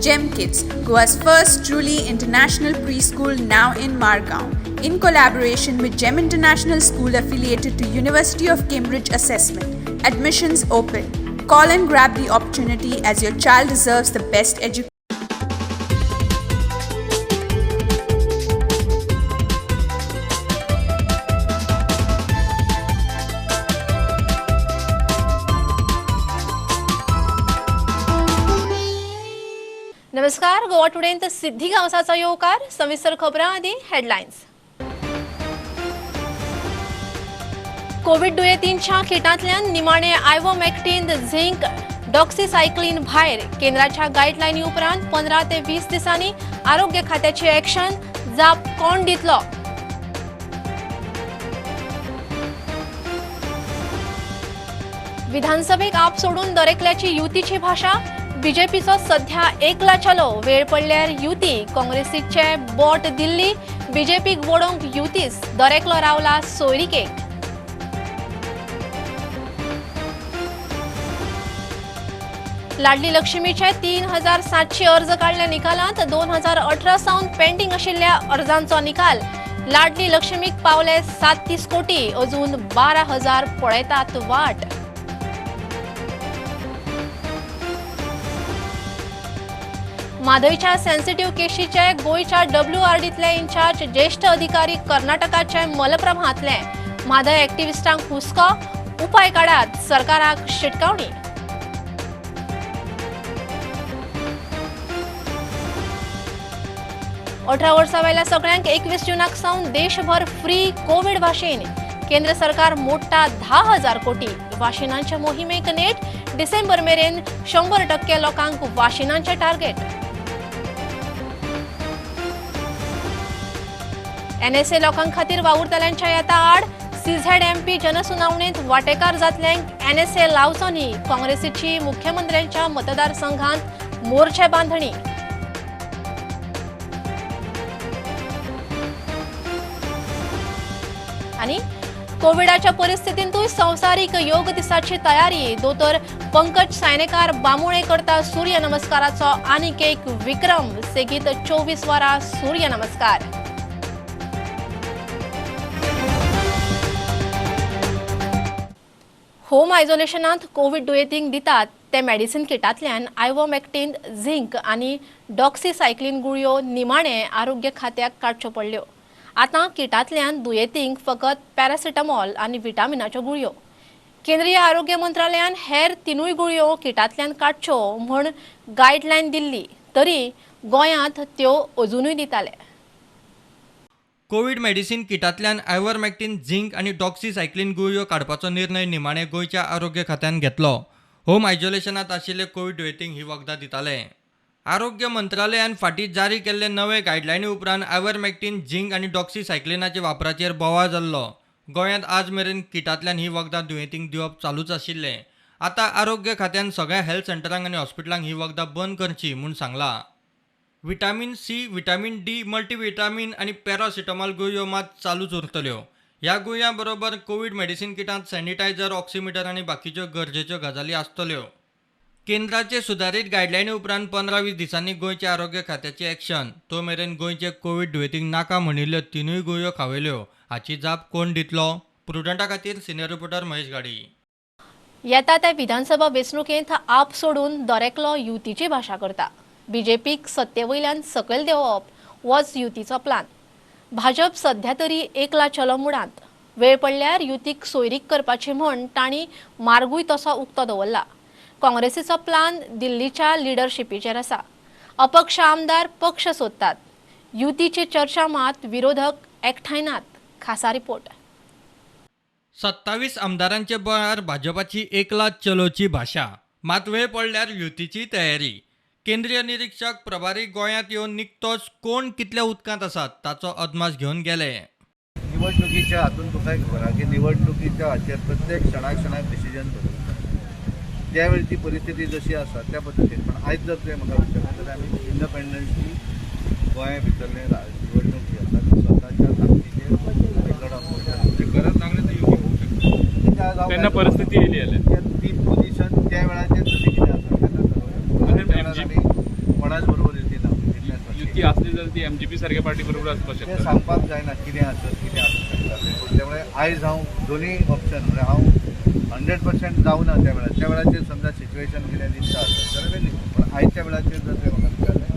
Gem Kids, Goa's first truly international preschool now in Margao, in collaboration with Gem International School affiliated to University of Cambridge Assessment. Admissions open. Call and grab the opportunity as your child deserves the best education. नमस्कार, गोवा टुडेंत सिद्धी गांवसाचो येवकार. सविस्तर खबरां आदी headlines. Covid दुयेंतींच्या किटांतल्यान निमाणे आयवोमॅक्टीन, zinc, डॉक्सिसायक्लिन भायर. केंद्राच्या गायडलायनी उपरांत 15 ते 20 दिसांनी आरोग्य खात्याची ॲक्शन. जाप कोण दितलो? विधानसभेक आप सोडून दरेकल्याची युतीची भाषा. बीजेपीचो सध्या एकला चलो, वेळ पडल्यार युती. काँग्रेसीचे बोट दिल्ली, बीजेपीक वडोवंक युतीच. दरेकलो रावला सोयरीकेक. लाडली लक्ष्मीचे 3700 अर्ज काडल्या निकालांत. 2018 सावन पेंडींग आशिल्ल्या अर्जांचो निकाल. लाडली लक्ष्मीक पावले 37 कोटी, अजून 12,000 पळयतात वाट. म्हादयच्या सेन्सिटिव्ह केशीचे गोंयच्या डब्ल्यूआरडीतले इन्चार्ज ज्येष्ठ अधिकारी कर्नाटकाचे मलप्रभांतले. म्हादय एक्टिविस्टांक हुस्को, उपाय काडात, सरकाराक शिटकावणी. 18 वर्सां वयल्या सगळ्यांक 21 जूनाक सावन देशभर फ्री कोवीड वाशीन. केंद्र सरकार मोडटा 10,000 कोटी. वाशिनांच्या मोहिमेक नेट. डिसेंबर मेरेन 100% लोकांक वाशिनांचे टार्गेट. एनएसए लोकां खातीर वावुरतल्यांच्या येता आड. सीझेडएमपी जनसुनावणेंत वाटेकार जातल्यांक एनएसए लावचो न्ही. काँग्रेसीची मुख्यमंत्र्यांच्या मतदारसंघांत मोर्चे बांधणी. आनी कोविडाच्या परिस्थितींतूय संवसारीक योग दिसाची तयारी. दोतोर पंकज सायनेकार बामुळे करता सूर्य नमस्काराचो आनीक एक विक्रम. सेगीत 24 वरां सूर्य नमस्कार. होम आयसोलेशनांत कोवीड दुयेंतींक दितात ते मेडिसिन किटांतल्यान आयवोमॅक्टीन, झिंक आनी डॉक्सिसायक्लिन गुळयो निमाणे आरोग्य खात्याक काडच्यो पडल्यो. आतां किटांतल्यान दुयेंतींक फकत पॅरासिटामॉल आनी विटामिनाच्यो गुळयो. केंद्रीय आरोग्य मंत्रालयान हेर 3 गुळयो किटांतल्यान काडच्यो म्हूण गायडलायन दिल्ली, तरी गोंयांत त्यो अजुनूय दिताले. कोवीड मेडिसिन किटांतल्यान आयवरमॅक्टीन, झिंक आनी डॉक्सिसायक्लिन गुळयो काडपाचो निर्णय निमाणे गोंयच्या आरोग्य खात्यान घेतलो. होम आयसोलेशनांत आशिल्ले कोवीड दुयेंतींक ही वखदां दिताले. आरोग्य मंत्रालयान फाटीं जारी केल्ले नवे गायडलायनी उपरांत आयवरमॅक्टीन, झिंक आनी डॉक्सिसायक्लिनाच्या वापराचेर बोवाळ जाल्लो. गोंयांत आज मेरेन किटांतल्यान ही वखदां दुयेंतींक दिवप चालूच आशिल्लें. आतां आरोग्य खात्यान सगळ्या हेल्थ सेंटरांक आनी हॉस्पिटलांक ही वखदां बंद करची म्हूण सांगलां. Vitamin C, vitamin D, multivitamin आनी पॅरासिटामॉल गुळयो मात चालूच उरतल्यो. ह्या गुळयां बरोबर कोवीड मेडिसिन किटांत सॅनिटायझर, ऑक्सिमिटर आनी बाकीच्यो गरजेच्यो गजाली आसतल्यो. केंद्राचे सुदारीत गायडलायनी उपरांत 15-20 दिसांनी गोंयच्या आरोग्य खात्याची एक्शन. तो मेरेन गोंयचे कोवीड दुयेंतींक नाका म्हणिल्ल्यो 3 गुळयो खावयल्यो हाची जाप कोण दितलो? प्रुडंटा खातीर सिनियर रिपोर्टर महेश गाडी. येता त्या विधानसभा वेंचणुकेंत आप सोडून दरेकलो युतीची भाशा करता. बीजेपीक सत्ते वयल्यान सकयल देंवोवप होच युतीचो प्लान. भाजप सध्या तरी एकला चलो मुडांत. वेळ पडल्यार युतीक सोयरीक करपाची म्हूण तांणी मार्गूय तसो उक्तो दवरला. काँग्रेसीचो प्लान दिल्लीच्या लिडरशिपीचेर आसा. अपक्ष आमदार पक्ष सोदतात. युतीची चर्चा मात विरोधक एकठांयनात. खासा रिपोर्ट. 27 आमदारांचे बळार भाजपाची एकला चलोची भाशा, मात वेळ पडल्यार युतीची तयारी. केंद्रीय निरीक्षक प्रभारी गोंयांत येवन निकतोच कोण कितल्या उदकांत आसात ताचो अदमास घेवन गेले. निवडणुकीच्या हातून तुका खबर आहा की निवडणुकीच्या हाचेर प्रत्येक क्षणाक क्षणाक डिसिजन बदलता. त्यावेळी ती परिस्थिती जशी आसा त्या पद्दतीन. पण आयज जर तुवें म्हाका विचारलें जाल्यार आमी इंडिपेंडंटली गोंया भितरलें निवडणूक जी आसा ती स्वताच्या ताकदीचेर लढप. गरज लागली तर युती होऊ शकते. तेन्ना परिस्थिती येयली जाल्यार ती पोझिशन त्या वेळाचेर जशी कितें आसा तेन्ना कोणाच बरोबर एमजीपी सारख्या पार्टी बरोबर आसपाक तें शकता. सांगपाक जायना कितें आसत कितें आसूं शकता तें. पूण त्या वेळार आयज हांव दोनूय ऑप्शन म्हळ्यार हांव 100% जावना त्या वेळार, त्या वेळाचेर समजा सिच्युएशन कितें दिसता आसत जाल्यार वेगळी, पूण आयच्या वेळाचेर जर तुवें म्हाका विचारलें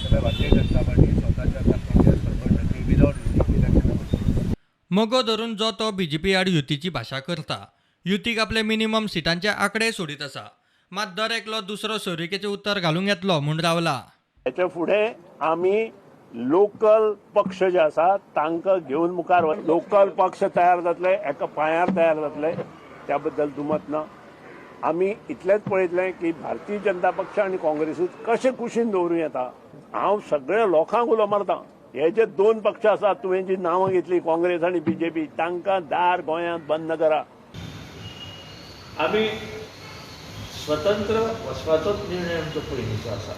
जाल्यार भारतीय जनता पार्टी स्वताच्या ताकदीचेर 100% विदावट युती इलेक्शनाक वतली. मगो धरून जो तो बीजेपी आड युतीची भाशा करता. युतीक आपले मिनिमम सिटांचे आंकडे सोडीत आसा. मात दर एकलो दुसरो सोयरिकेचें उत्तर घालूंक येतलो म्हूण रावला. हेच्या फुडें आमी लोकल पक्ष जे आसा तांकां घेवन मुखार, लोकल पक्ष तयार जातले, एका पांयार तयार जातले, त्या बद्दल दुमत ना. आमी इतलेंच पळयतलें की भारतीय जनता पक्ष आनी काँग्रेसूच कशें कुशीन दवरूं येता. हांव सगळ्या लोकांक उलो मारता, हे जे दोन पक्ष आसात तुवें जी नांवां घेतली काँग्रेस आनी बीजेपी, तांकां दार गोंयांत बंद करा. आमी स्वतंत्र वचपाचोच निर्णय आमचो पयलींचो आसा.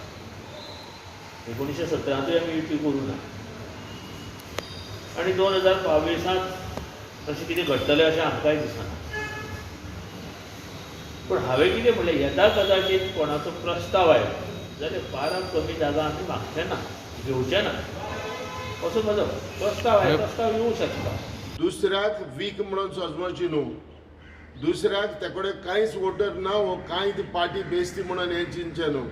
1917 आमी युती करूं ना आनी 2022 अशें कितें घडटलें अशें आमकांय दिसना. पूण हांवें कितें म्हणलें, येदा कदाचीत कोणाचो प्रस्ताव आयलो जाल्यार 12 कमी जागा आमी मागचे ना, घेवचे ना, असो म्हजो प्रस्ताव आयलो. प्रस्ताव येवं शकता. दुसऱ्याक वीक म्हणून सजमची न्हू, दुसऱ्याक ते कडेन कांयच वोटर ना वो कांय ती पार्टी बेसती म्हणून हें चिंतचें न्हू.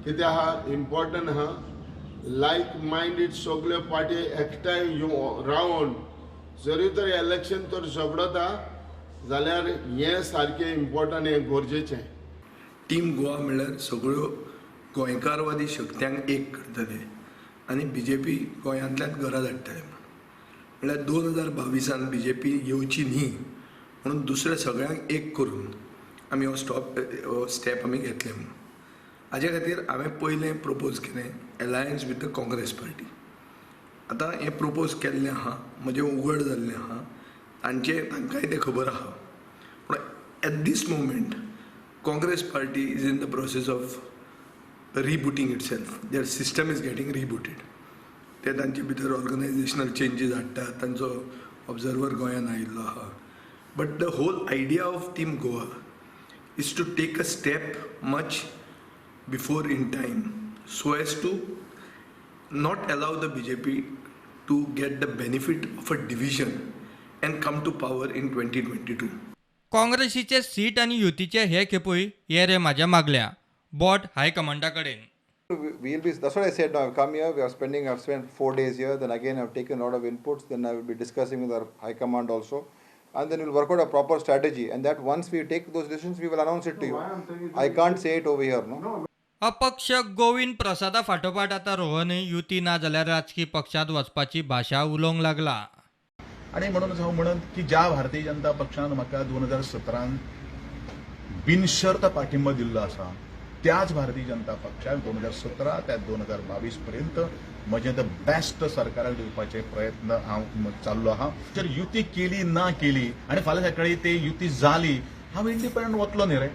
कितें आहा इम्पॉर्टंट आहा लायक मायंडेड सगल्यो पार्टी एकठांय रावन जरी तर इलेक्शन तर झगडता जाल्यार हें सारकें इम्पॉर्टंट, हें गरजेचें. टीम गोवा म्हणल्यार सगळ्यो गोंयकारवादी शक्त्यांक एक करतले आनी बीजेपी गोंयांतल्यान घरा धाडटले. म्हणल्यार 2022 बीजेपी येवची न्ही म्हणून दुसऱ्या सगळ्यांक एक करून आमी हो स्टेप आमी घेतले. म्हणून हाजे खातीर हांवें पयलें प्रपोज केलें alliance with the Congress party. आतां हें प्रपोज केल्लें आहा, म्हजें उगड जाल्लें आहा, तांकांय तें खबर आहा. पूण at this moment Congress party is in the process of rebooting itself. Their system is getting rebooted. ते तांचे भितर ऑर्गनायजेशनल चेंजीस हाडटात, तांचो ऑब्जर्वर गोंयांत आयिल्लो आहा. But the whole idea of Team Goa is to take a step much before in time so as to not allow the BJP to get the benefit of a division and come to power in 2022. काँग्रेसीचे seat आनी युतीचे हे खेपूय ये रे म्हाज्या मागल्या बोट हायकमांडा कडेन. We'll be, that's what I said. Now I've come here, we are spending, I've spent 4 days here, then again I've taken a lot of inputs, then I will be discussing with our high command also, and then we'll work out a proper strategy, and that once we take those decisions we will announce it to you. I can't say it over here, no. अपक्ष गोविंद प्रसादा फाटोफाट आतां रोहनय युती ना जाल्यार राजकी पक्षांत वचपाची भाशा उलोवंक लागला. आनी म्हणूनच हांव म्हणन की ज्या भारतीय जनता पक्षान म्हाका 2017 बिनशर्त पाठिंबो दिल्लो आसा त्याच भारतीय जनता पक्षाक 2017 ते 2022 पर्यंत म्हजें the best सरकाराक दिवपाचे प्रयत्न हांव चाललो आहा. जर युती केली ना केली आनी फाल्यां सकाळी ते युती जाली, हांव इंडिपेंडंट वतलो न्ही रे,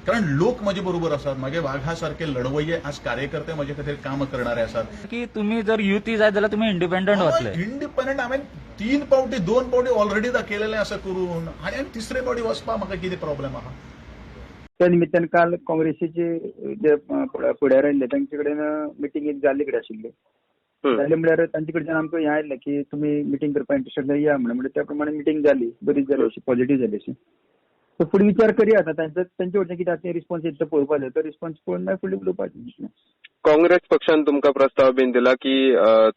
कारण लोक म्हजे बरोबर आसात, म्हजे वाघा सारखे लढवय्ये आज कार्यकर्ते म्हजे खातीर काम करणारे आसात. की तुम्ही जर युती जाय जाल्यार तुम्ही इंडिपेंडंट वतले. इंडिपेंडंट हांवें 3 पावटी 2 पावटी ऑलरेडी दाखयलेलें आसा करून, आनी तिसरे पावटी वचपाक म्हाका कितें प्रॉब्लेम आहा. त्या निमित्तान काल काँग्रेसीचे जे फुडार आयिल्ले तांचे कडेन मिटींग एक जाल्ले कडेन आशिल्ली. जालें म्हणल्यार तांचे कडच्यान आमकां हें आयलें की तुमी मिटींग करपाक इंट्रस्टेड या म्हणून, त्या प्रमाणे मिटींग जाली, बरी जाली, अशी पॉझिटिव्ह जाली अशी. सो फुडें विचार करया आतां तांचे वटेन कितें आसा रिस्पॉन्स येता पळोवपाक जाय, तो रिस्पॉन्स पळोवन मागीर फुडलें उलोवपाचें. काँग्रेस पक्षान तुमकां प्रस्ताव बीन दिला की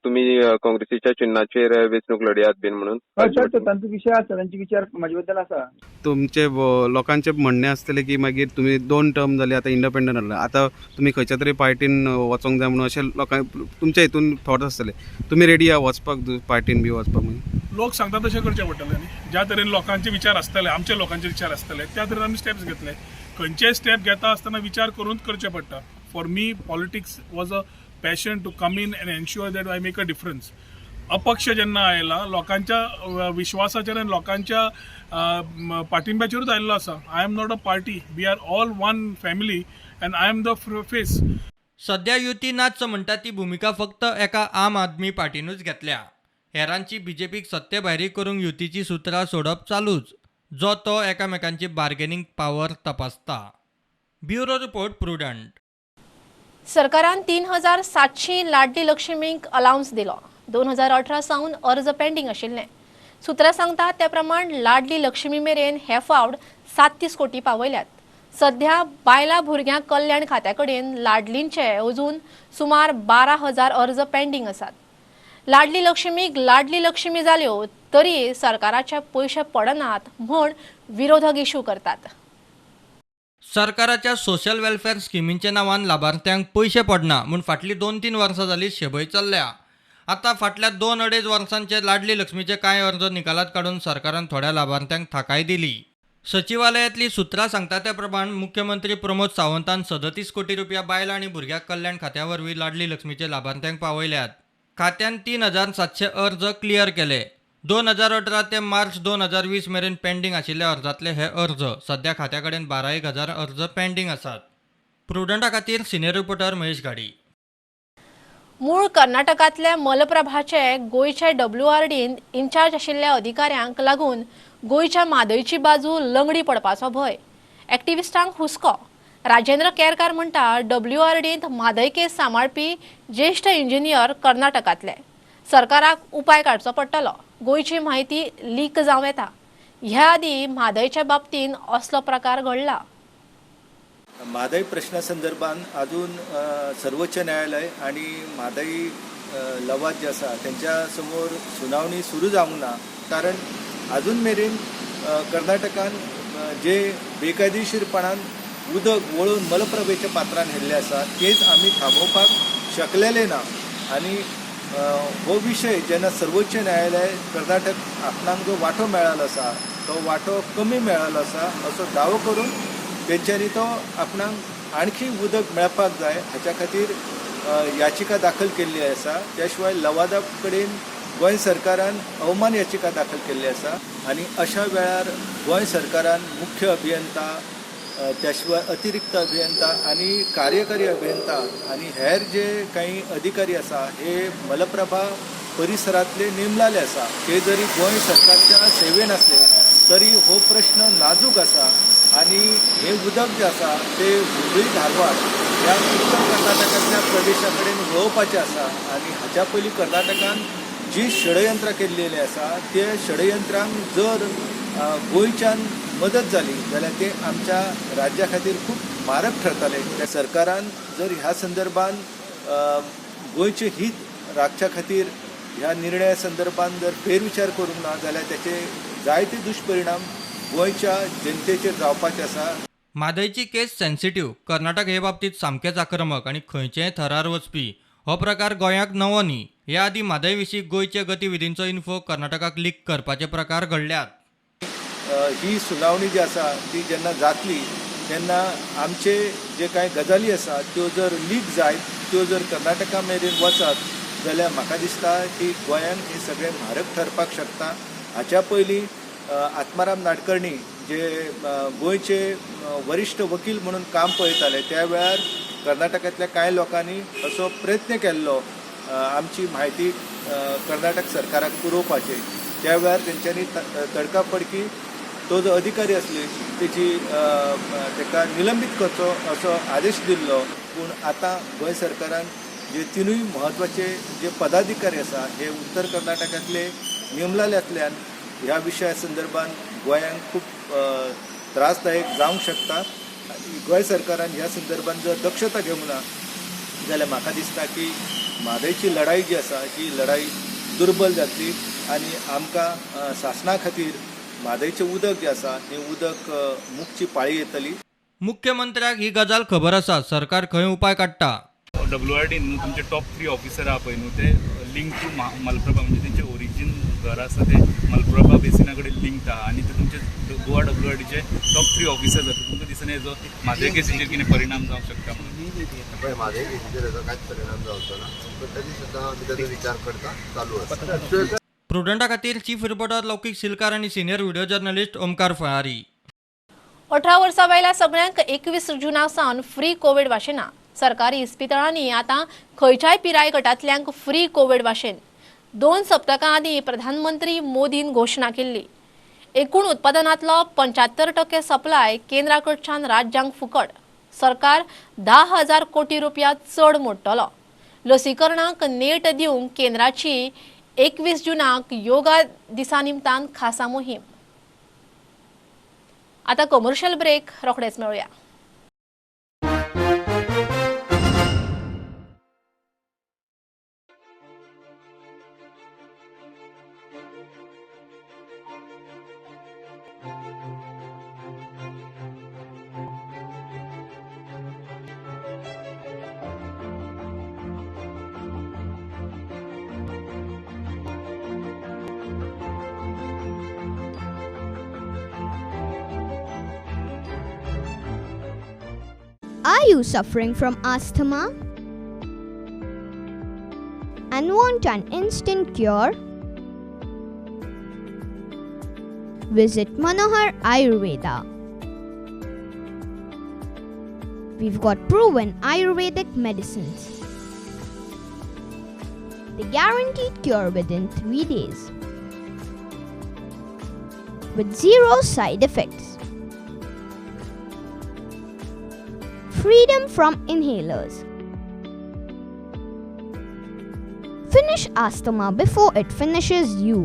तुमी काँग्रेसीच्या चिन्हाचेर वेंचणूक लढयात बीन म्हणून? हय, तांचो विशय आसा, तांचे विचार म्हाजे बद्दल आसा. तुमचे लोकांचे म्हणणें आसतलें की मागीर तुमी 2 टर्म जाले आतां इंडिपेंडंट जाले, आतां तुमी खंयच्या तरी पार्टीन वचोंक जाय म्हणून अशें लोकांक तुमच्या हितून थॉट आसतले. तुमी रेडी आहा वचपाक पार्टीन बी वचपाक म्हणून? लोक सांगता तशें करचें पडटलें न्ही. ज्या तरेन लोकांचे विचार आसतले, आमचे लोकांचे विचार आसतले, त्या तरेन आमी स्टेप्स घेतले. खंयचेय स्टेप घेता आसतना विचार करून करचें पडटा. For me politics was a passion to come in and ensure that I make a difference. अपक्ष जेन्ना आयला लोकांच्या विश्वासाचेर आनी लोकांच्या पाठिंब्याचेरूच आयिल्लो आसा. I am not a party, we are all one family and I am the face. सध्या युती नाच म्हणटा ती भुमिका फक्त एका आम आदमी पार्टीनूच घेतल्या. हेरांची बीजेपीक सत्ते भायरी करूंक युतीची सुत्रां सोडप चालूच, जो तो एकामेकांची बार्गेनिंग पावर तपासता. Bureau report, Prudent. सरकारान 3700 लाडली लक्ष्मींक अलावन्स दिलो. 2018 सावन अर्ज पेंडींग आशिल्ले. सुत्रां सांगतात त्या प्रमाण लाडली लक्ष्मी मेरेन हे फावट 37 कोटी पावयल्यात. सध्या बायलां भुरग्यां कल्याण खात्या कडेन लाडलींचे अजून सुमार 12,000 अर्ज पेंडींग आसात. लाडली लक्ष्मीक लाडली लक्ष्मी जाल्यो तरी सरकाराचे पयशे पडनात म्हूण विरोधक इशू करतात. सरकाराच्या सोशल वेलफेअर स्किमींच्या नांवान लाभार्थ्यांक पयशे पडना म्हूण फाटलीं 2-3 वर्सां जाली शेबय चल्ल्या. आतां फाटल्या 2-2.5 वर्सांचे लाडली लक्ष्मीचे कांय अर्ज निकालात काडून सरकारान थोड्या लाभार्थ्यांक थाकाय दिली. सचिवालयांतली सुत्रां सांगता त्या प्रमाण मुख्यमंत्री प्रमोद सावंतान 37 कोटी रुपया बायलां आनी भुरग्यां कल्याण खात्या वरवीं लाडली लक्ष्मीचे लाभार्थ्यांक पावयल्यात. खात्यान 3700 अर्ज क्लियर केले. 2018 ते मार्च 2020 मेरेन पेंडींग आशिल्ल्या अर्जांतले हे अर्ज सध्या खात्या कडेन 12,000 अर्ज पेंडींग आसात. प्रुडंटा खातीर सिनियर रिपोर्टर महेश घाडी. मूळ कर्नाटकांतल्या मलप्रभाचे गोंयच्या डब्ल्यूआरडीन इन्चार्ज आशिल्ल्या अधिकाऱ्यांक लागून गोंयच्या म्हादयची बाजू लंगडी पडपाचो भंय. एक्टिविस्टांक हुस्को. राजेंद्र केरकार म्हणटा डब्ल्यूआरडींत म्हादय केस सांबाळपी ज्येश्ठ इंजिनियर कर्नाटकांतले. सरकाराक उपाय काडचो पडटलो. गोंयची म्हायती लीक जावं येता. ह्या आदीं म्हादयच्या बाबतींत असलो प्रकार घडला. म्हादय प्रश्ना संदर्भात अजून सर्वोच्च न्यायालय आणि म्हादय लवाद जे आसा तेंच्या समोर सुनावणी सुरू जावंक ना, कारण अजून मेरेन कर्नाटकान जे बेकायदेशीरपणान उदक वळून मलप्रभेच्या पात्रान हेल्ले आसा तेच आमी थांबोवपाक शकलेले ना. आनी हो विशय जेन्ना सर्वोच्च न्यायालय कर्नाटक आपणाक जो वांटो मेळालो आसा तो वांटो कमी मेळालो आसा असो दावो करून तेंच्यांनी तो आपणाक आणखी उदक मेळपाक जाय हाच्या खातीर याचिका दाखल केल्ली आसा. त्या शिवाय लवादा कडेन गोंय सरकारान अवमान याचिका दाखल केल्ली आसा आनी अशा वेळार गोंय सरकारान मुख्य अभियंता, त्या शिवाय अतिरिक्त अभियंता आनी कार्यकारी अभियंता आनी हेर जे काही अधिकारी आसा हे मलप्रभा परिसरांतले नेमलेले आसा. ते जरी गोंय सरकारच्या सेवेन आसले तरी हो प्रश्न नाजूक आसा आनी हे उदक जे आसा ते हुबळी धारवाड ह्या उत्तर कर्नाटकांतल्या प्रदेशा कडेन वळोवपाचें आसा आनी हाच्या पयलीं कर्नाटकान जी षडयंत्रां केल्लेली आसा ते षडयंत्रांक जर गोंयच्यान मदत जाली जाल्यार ते आमच्या राज्या खातीर खूब मारक ठरताले. त्या सरकारान जर ह्या संदर्भान गोंयचें हीत राखच्या खातीर ह्या निर्णया संदर्भान जर फेरविचार करूंक ना जाल्यार त्याचे जायते दुश्परिणाम गोंयच्या जनतेचेर जावपाचे आसा. म्हादयची केस सेन्सिटीव. कर्नाटक हे बाबतींत सामकेंच आक्रमक आनी खंयचेय थरार वचपी. हो प्रकार गोंयाक नवो न्ही. हे आदीं म्हादय विशीं गोंयच्या गतिविधींचो इन्फो कर्नाटकाक लीक करपाचे प्रकार घडल्यात. ही सुनावणी जी आसा ती जेन्ना जातली तेन्ना आमचे जे कांय गजाली आसा त्यो जर लीक जायत, त्यो जर कर्नाटका मेरेन वचत जाल्यार म्हाका दिसता की गोंयान हें सगळें म्हारग ठरपाक शकता. हाच्या पयलीं आत्माराम नाडकर्णी जे गोंयचे वरिश्ठ वकील म्हणून काम पळयताले त्या वेळार कर्नाटकांतल्या कांय लोकांनी असो प्रयत्न केल्लो आमची म्हायती कर्नाटक सरकाराक पुरोवपाचे. त्या वेळार तेंच्यांनी तडकाफडकी तो जो अधिकारी आसले तेची ताका निलंबीत करचो असो आदेश दिल्लो. पूण आतां गोंय सरकारान जे तिनूय म्हत्वाचे जे पदाधिकारी आसा हे उत्तर कर्नाटकांतले नेमलेले आसल्यान ह्या विशया संदर्भान गोंयांक खूब त्रासदायक जावंक शकता. गोंय सरकारान ह्या संदर्भान जर दक्षता घेवंक ना जाल्यार म्हाका दिसता की म्हादयची लढाई जी आसा ही लढाई दुर्बल जातली आनी आमकां सासणा खातीर म्हादयचें उदक जें आसा हें उदक मुकची पाळी येतली. मुख्यमंत्र्याक ही गजाल खबर आसा. सरकार खंय उपाय काडटा. डब्ल्यूआरडी न्हू तुमचे टॉप 3 ऑफिसर आहा पळय न्हू ते लिंक टू मलप्रभा, म्हणजे तेंचे ओरिजीन घर आसा ते मलप्रभा बेसिना कडेन लिंक्ड आहा आनी ते तुमचे गोवा डब्ल्यूआरडीचे टॉप 3 ऑफिसर जाता. तुमकां दिसना हेजो म्हादय केसीचेर कितें परिणाम जावंक शकता म्हणून? पळय म्हादय केसीचेर हेजो कांयच परिणाम जावचो ना, पण तरी सुद्दां आमी ताजो विचार करता, चालू आसा. प्रुडंटा खातीर चीफ रिपोर्टर लौकीक सिलकार आनी senior video journalist Omkar Phayari. 18 वर्सां वयल्या सगळ्यांक 21 जुना सावन फ्री कोवीड वाशिनां. सरकारी इस्पितळांनी आतां खंयच्याय पिराय गटांतल्यांक फ्री कोवीड वाशीन. 2 सप्तकां आदीं प्रधानमंत्री मोदीन घोशणा केल्ली. एकूण उत्पादनांतलो 75% सप्लाय केंद्रा कडच्यान राज्यांक फुकट. सरकार 10,000 कोटी रुपया चड मोडटलो. लसीकरणाक नेट दिवंक केंद्राची 21 जूनाक योगा दिसा निमतान खासा मोहीम. आता कमर्शियल ब्रेक, रोखडेच मेळुया. Are you suffering from asthma and want an instant cure? Visit Manohar Ayurveda. We've got proven Ayurvedic medicines. The guaranteed cure within 3 days with 0 side effects. Freedom from inhalers. Finish asthma before it finishes you.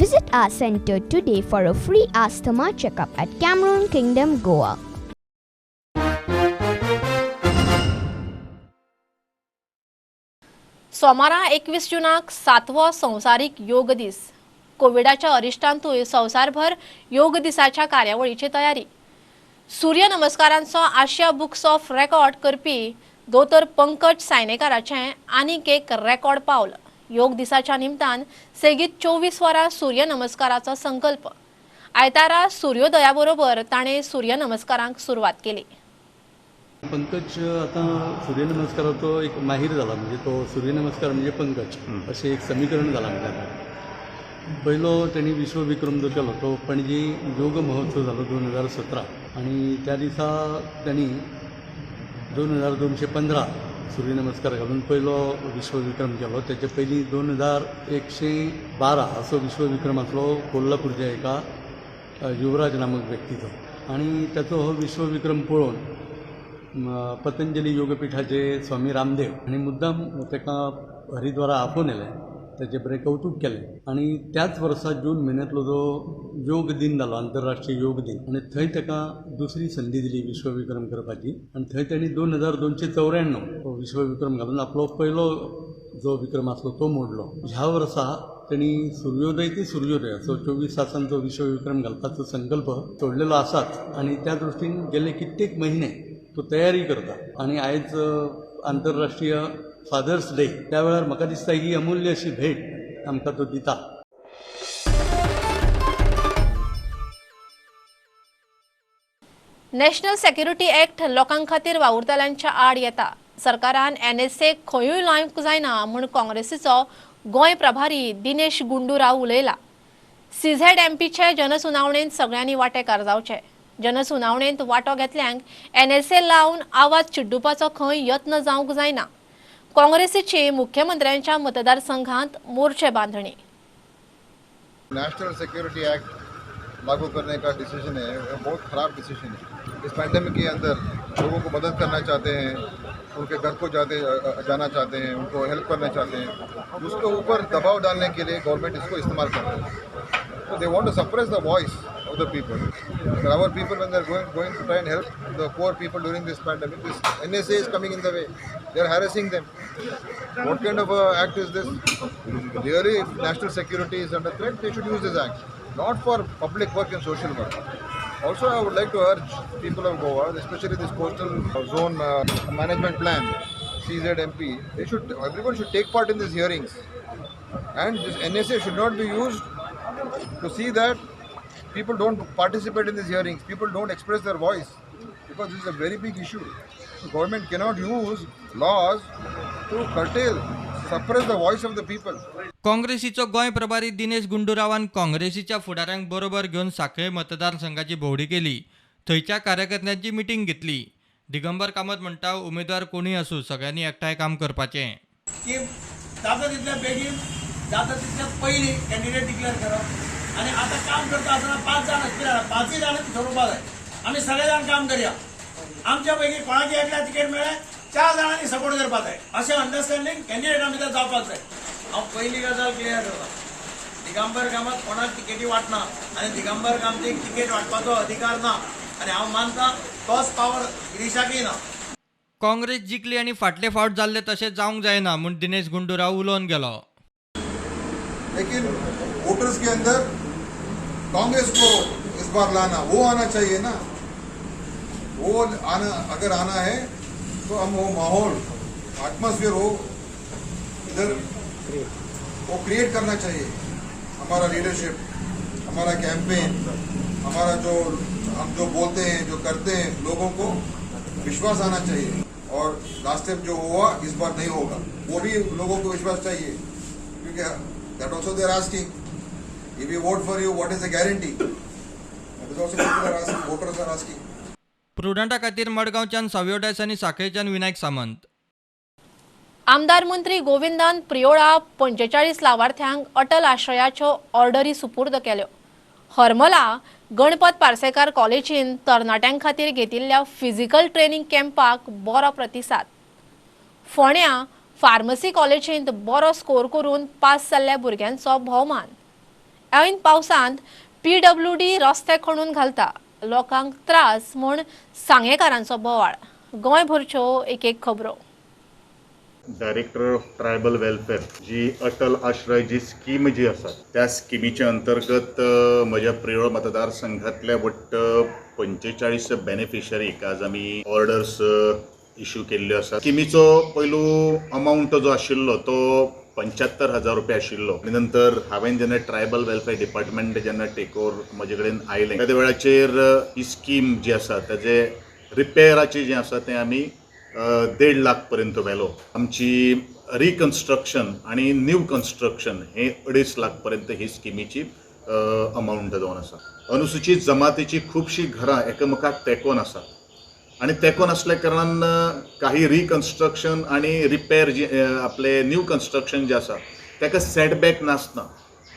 Visit our center today for a free asthma checkup at Cameroon Kingdom, Goa. सोमारा 21 जूनाक 7वो संवसारीक योग दीस. कोविडाच्या अरिश्टांतूय संवसारभर योग दिसाच्या कार्यावळीची तयारी. सूर्य नमस्कारांचो आशिया books of record करपी दोतोर पंकज सायनेकाराचें आनीक एक रेकॉर्ड पावल. योग दिसाच्या निमतान सेगीत 24 वरां सूर्य नमस्काराचो संकल्प. आयतारा सूर्योदया बरोबर ताणें सूर्य नमस्कारांक सुरवात केली. पंकज आतां सूर्य नमस्काराचो एक माहीर जाला, म्हणजे तो सूर्य नमस्कार म्हणजे पंकज अशें एक समीकरण जालां. म्हणजे पयलो तेणी विश्वविक्रम जो केलो तो पणजी योग महोत्सव जालो 2017 आनी त्या दिसा तेणी 2215 सूर्यनमस्कार घालून पयलो विश्वविक्रम केलो. तेचे पयलीं 2112 असो विश्वविक्रम आसलो कोल्हापूरच्या एका युवराज नामक व्यक्तीचो. आनी ताचो हो विश्वविक्रम पळोवन पतंजली योगपीठाचे स्वामी रामदेव आनी मुद्दाम ताका हरिद्वारा आपोवन येले, ताचें बरें कौतूक केलें. आनी त्याच वर्सा जून म्हयन्यांतलो जो योग दिन जालो, आंतरराष्ट्रीय योग दिन, आनी थंय ताका दुसरी संदी दिली विश्वविक्रम करपाची. आनी थंय ताणी 2294 विश्वविक्रम घालून आपलो पयलो जो विक्रम आसलो तो मोडलो. ह्या वर्सा ताणी सुर्योदय ते सुर्योदय असो 24 तासांचो विश्वविक्रम घालपाचो संकल्प सोडलेलो आसाच. आनी त्या दृश्टीन गेले कित्येक महिने तो तयारी करता. आनी आयज आंतरराष्ट्रीय फादर्स डे, त्या वेळार म्हाका दिसता ही अमूल्य अशी भेट आमकां तो दिता. नॅशनल सेक्युरिटी ऍक्ट लोकां खातीर वावुरतल्यांच्या आड येता. सरकारान एनएसए खंयूय लावंक जायना म्हूण काँग्रेसीचो गोंय प्रभारी दिनेश गुंडू राव उलयला. सीझेडएमपीचे जनसुनावणेंत सगळ्यांनी वांटेकार जावचे. जनसुनावणेंत वांटो घेतल्यांक एनएसए लावन आवाज चिड्डुपाचो खंय यत्न जावंक जायना. काँग्रेसीची मुख्यमंत्र्यांच्या मतदारसंघात मोर्चे बांधणी. नेशनल सिक्योरिटी एक्ट लागू करने का डिसीजन है, वो बहुत ख़राब डिसीजन है. इस पैंडेमिक के अंदर लोगों को मदद करना चाहते हैं, उनके घर को जाना चाहते हैं, उनको हेल्प करना चाहते हैं, उसके ऊपर दबाव डालने के लिए गवर्नमेंट इसको इस्तेमाल कर रही है. So they want to suppress the voice of the people. But our people, when they are going to try and help the poor people during this pandemic, this NSA is coming in the way. They are harassing them. What kind of a act is this? Really, if national security is under threat, they should use this act, not for public work and social work. Also, I would like to urge people of Goa, especially this coastal zone management plan, CZMP, everyone should take part in these hearings. And this NSA should not be used to see that people don't participate in these hearings, people don't express their voice, because this is a very big issue. The government cannot use laws to curtail, suppress the voice of the people. काँग्रेसीचो Goa प्रभारी दिनेश गुंडूरावान काँग्रेसीच्या फुडाऱ्यांक बरोबर घेवन सांखळे मतदारसंघाची भोंवडी केली. थंयच्या कार्यकर्त्यांची मिटींग घेतली. दिगंबर कामत म्हणटा, उमेदवार कोणूय आसूं, सगळ्यांनी एकठांय काम करपाचें. की जाता तितल्या बेगीन, जाता तितल्या पयलीं कॅन्डिडेट डिक्लेअर करप आनी आतां काम करता आसतना 5 जाण आसतले, 5 जाणांनी थरोवपाक जाय. आमी सगळे जाण काम करया. आमच्या पैकी कोणाकी एकल्या तिकेट मेळ्ळें 4 जाणांनी सपोर्ट करपाक जाय अशें अंडरस्टँडींग कॅन्डिडेटा भितर जावपाक जाय. हांव पयली गजाल क्लियर करता, दिगंबर कामत कोणाक तिकेटी वांटना आनी दिगंबर कामतीक तिकेट वांटपाचो अधिकार ना आनी हांव मानता तोच पावर गिरीशाकय ना. काँग्रेस जिखली आनी फाटले फावट जाल्ले तशें जावंक जायना म्हूण दिनेश गुंडूराव उलोवन गेलो. लेकिन वोटर्स के अंदर कांग्रेस को इस बार लाना, वो आना चाहिए ना. वो आना, अगर आना है तो हम वो माहौल, एटमॉस्फेयर हो इधर, वो क्रिएट करना चाहिए. हमारा लीडरशिप, हमारा कैंपेन, हमारा जो हम जो बोलते हैं, जो करते हैं, लोगों को विश्वास आना चाहिए. और लास्ट टाइम जो हुआ इस बार नहीं होगा, वो भी लोगों को विश्वास चाहिए, क्योंकि that also they are asking, if we vote for you, what is the guarantee? That is also people are asking, voters are asking. प्रुडंटा खातीर मडगांवच्यान सावियो डायस आनी साखळेच्यान विनायक सामंत. आमदार मंत्री गोविंदान प्रियोळा 45 लावार्थ्यांक अटल आश्रयाच्यो ऑर्डरी सुपूर्द केल्यो. हरमला गणपत पार्सेकार कॉलेजीन तरणाट्यां खातीर घेतिल्ल्या फिजिकल ट्रेनिंग कॅम्पाक बरो प्रतिसाद. फोंड्या फार्मसी कॉलेजींत बरो स्कोर करून पास जाल्ल्या भुरग्यांचो भोवमान. ऐन पावसांत PWD रस्ते खणून घालता, लोकांक त्रास म्हूण सांगेकारांचो बोवाळ. गोंयभरच्यो एक एक खबरो. डायरेक्टर ऑफ ट्रायबल वेलफेअर जी अटल आश्रय जी स्कीम जी आसा त्या स्किमीच्या अंतर्गत म्हज्या प्रियोळ मतदारसंघातल्या वट्ट 45 बेनिफिशरीक आज आमी ऑर्डर्स इश्यू केल्ल्यो आसा. स्किमीचो पयलू अमावंट जो आशिल्लो तो 75,000 रुपया आशिल्लो आनी नंतर हांवें जेन्ना ट्रायबल वेलफेअर डिपार्टमेंट जेन्ना टेक ओवर म्हजे कडेन आयलें त्या वेळाचेर ही स्कीम जी आसा ताजे रिपेराचें जें आसा तें आमी 1.5 लाख पर्यंत व्हेलो. आमची रिकन्स्ट्रक्शन आनी न्यू कन्स्ट्रक्शन हे 2.5 लाख पर्यंत ही स्किमीची अमावंट जावन आसा. अनुसूचित जमातीची खुबशीं घरां एकामेकाक तेंकोन आसा आनी तेंकोन आसल्या कारणान काही रिकन्स्ट्रक्शन आनी रिपेर जे आपले न्यू कन्स्ट्रक्शन जें आसा ताका सेटबॅक नासना,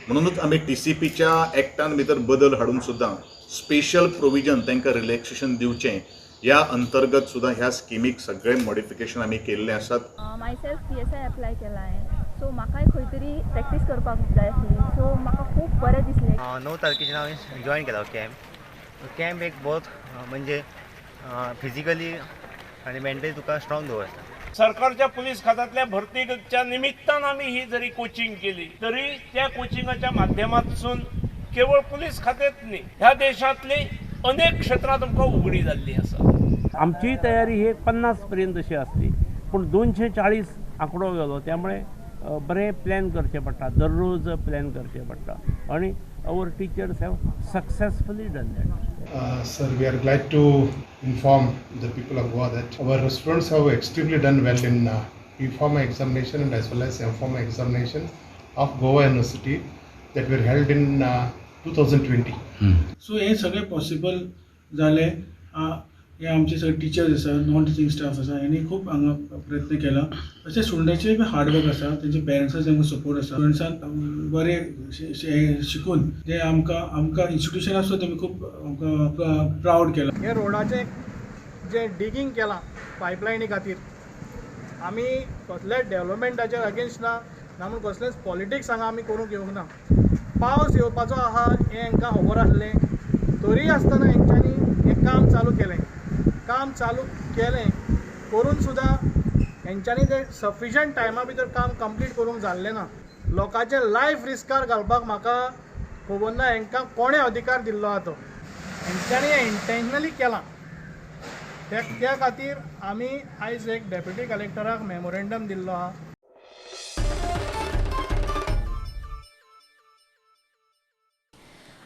म्हणूनच आमी TCPच्या एक्टान भितर बदल हाडून सुद्दां स्पेशल प्रोविजन तांकां रिलॅक्सेशन दिवचें ह्या अंतर्गत सुद्दां ह्या स्किमीक सगळे मॉडिफिकेशन आमी केल्ले आसात. मायसेल्फ PSI apply केला हांवें, सो म्हाकाय खंय तरी प्रॅक्टीस करपाक जाय आसली, सो म्हाका खूब बरें दिसलें. 9 तारखेच्यान हांवें जॉयन केला कॅम्प. कॅम्प एक बहुत म्हणजे फिजिकली आनी मेंटली तुका स्ट्रॉंग दवरता. सरकारच्या पुलीस खात्यांतल्या भरतीच्या निमित्तान आमी ही जरी कोचिंग केली तरी त्या कोचिंगाच्या माध्यमातसून केवळ पुलीस खात्यात न्ही, ह्या देशांतली अनेक क्षेत्रां तुमकां उगडी जाल्ली आसा. आमची तयारी ही 50 पर्यंत अशी आसली, पूण 240 आंकडो गेलो, त्यामुळे बरें प्लॅन करचें पडटा, दररोज प्लॅन करचें पडटा आनी our teachers have successfully done that. Sir, we are glad to inform the people of Goa that our students have extremely done well in B.Pharma examination and as well as M.Pharma examination of Goa University that were held in 2020. So हे सगळे possible जाले. हे आमचे सगळे teachers आसा, non teaching staff आसा, हेणी खूब हांगा प्रयत्न केला. तशें स्टुडंटाचें बी हार्डवर्क आसा, तेंच्या पेरंट्साचो तांकां सपोर्ट आसा. स्टुडंट्सान बरें शिकून जे आमकां आमकां इन्स्टिट्युशनाक सुद्दां तेमी खूब आमकां प्रावड केला. हे रोडाचें जें डिगींग केलां पायपलायनी खातीर, आमी कसल्याच डेवलपमेंटाचेर अगेन्स्ट ना, ना म्हूण कसलेंच पॉलिटिक्स हांगा आमी करूंक येवंक ना. पावस येवपाचो आहा हें हांकां खबर आसलें, तरी आसतना हेंच्यांनी हें काम चालू केलें. काम चालू केलें करून सुद्दां हेंच्यांनी तें सफिशंट टायमा भितर काम कंप्लीट करूंक जाल्लें ना. लोकांचें लायफ रिस्कार घालपाक म्हाका खबर ना हेंकां कोणें अधिकार दिल्लो आहा तो. हेंच्यांनी हें इंटेन्शनली केलां. त्या खातीर आमी आयज एक डेप्युटी कलेक्टराक मेमोरेंडम दिल्लो आहा.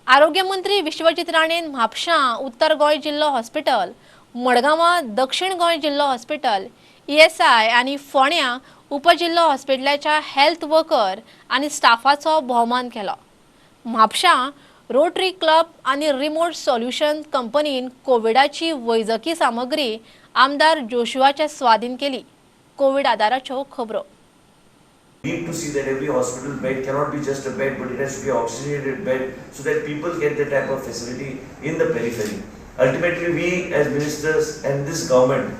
आरोग्य मंत्री विश्वजीत राणेन म्हापशां उत्तर गोंय जिल्लो हॉस्पिटल, मडगांवां दक्षिण गोंय जिल्लो हॉस्पिटल, ESI आनी फोंड्यां उपजिल्लो हॉस्पिटलाच्या हेल्थ वर्कर आनी स्टाफाचो भोवमान केलो. म्हापशां रोटरी क्लब आनी रिमोट सोल्युशन कंपनीन कोविडाची वैजकी सामग्री आमदार जोशुआच्या स्वाधीन केली. कोविड आदाराच्यो खबरो. We need to see that every hospital bed cannot be just a bed, but it has to be an oxygenated bed so that people get the type of facility in the periphery. Ultimately, we as ministers and this government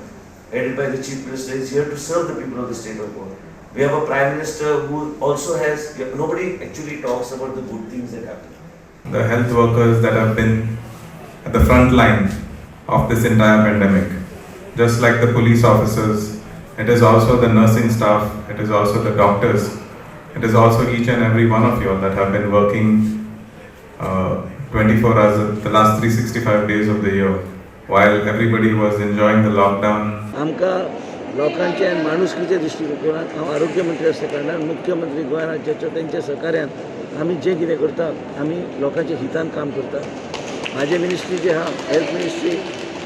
headed by the Chief Minister is here to serve the people of the state of Goa. We have a Prime Minister who also has, nobody actually talks about the good things that happen. The health workers that have been at the front line of this entire pandemic. Just like the police officers, it is also the nursing staff, it is also the doctors, it is also each and every one of you all that have been working 24 hours, the last 365 days of the year, while everybody was enjoying the lockdown. आमकां लोकांचे आनी माणुसकीच्या दृश्टिकोनात हांव आरोग्य मंत्री आसल्या कारणान मुख्यमंत्री गोंय राज्याच्या तेंच्या सहकार्यान आमी जें कितें करता आमी लोकांच्या हितान काम करता. म्हाजे मिनिस्ट्री जे आहा हेल्थ मिनिस्ट्री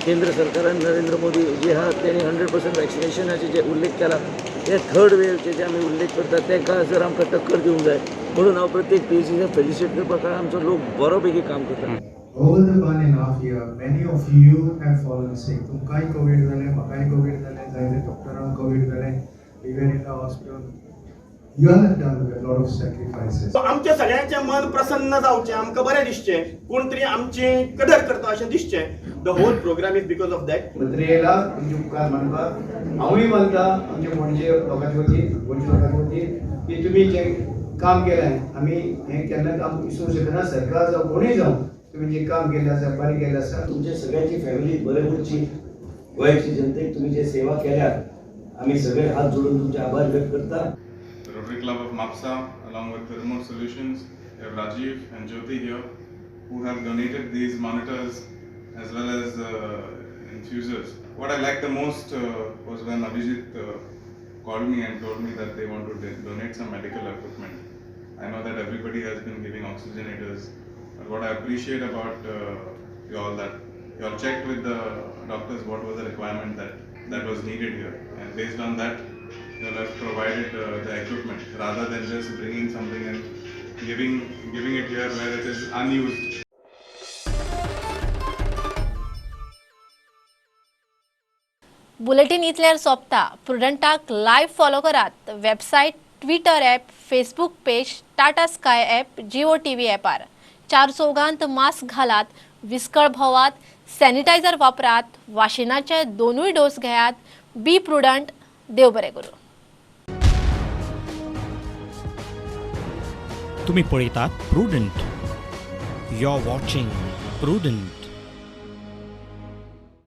केंद्र सरकारान नरेंद्र मोदी जे आहा तेणी 100% वॅक्सिनेशनाचे जे उल्लेख केला ते थर्ड वेवचे जे आमी उल्लेख करता तांकां जर आमकां टक्कर दिवंक जाय म्हणून हांव प्रत्येक पीएचसीक फेलिसिटेट करपाक कारण आमचो लोक बरो पैकी काम करता. Over the 1.5 year, many of you have fallen sick. तुमकांय कोवीड जालें, म्हाकाय कोवीड जालें, जायते डॉक्टरांक कोवीड जालें. We were in the hospital. You all have done a lot of sacrifices. आमच्या सगळ्यांचें मन प्रसन्न जावचें, आमकां बरें दिसचें, कोण तरी आमची कदर करता अशें दिसचें. The whole program is because of that. मंत्री येयला तुमचे उपकार मानपाक हांवूय मानता आमच्या पणजे लोकांचे वतीन, गोंयच्या लोकांचे वतीन की तुमी जें काम केलें आमी हें केन्नाच आमकां विसरूंक शकना. सरकार जावं कोणूय जावं तुमी जें काम केल्लें आसा बरें केल्लें आसा. तुमच्या सगळ्यांची फॅमिली बरें उरची, गोंयची जनतेक तुमी जे सेवा केल्यात आमी सगळे हात जोडून तुमचे आभार व्यक्त करता. The Rotary Club of Mapsa, along with the Remote Solutions, we have Rajiv and Jyoti here, who have donated these monitors as well as infusers. What I liked the most was when Abhijit called me and told me that they want to donate some medical equipment. I know that everybody has been giving oxygenators, but what I appreciate about you all that you all checked with the doctors what was the requirement that was needed here, and based on that you all have provided the equipment rather than just bringing something and giving it here where it is unused. Bulletin इतल्यार सोंपता. प्रुडंटाक live follow करात website, Twitter app, Facebook page, Tata Sky app, Jio TV ॲपार. चार चौगांत mask घालात, विस्कळ भोवात, sanitiser वापरात, वाशिनाचे दोनूय dose घेयात. बी prudent. देव बरें करूं. तुम्ही पळयतात Prudent. You are watching Prudent.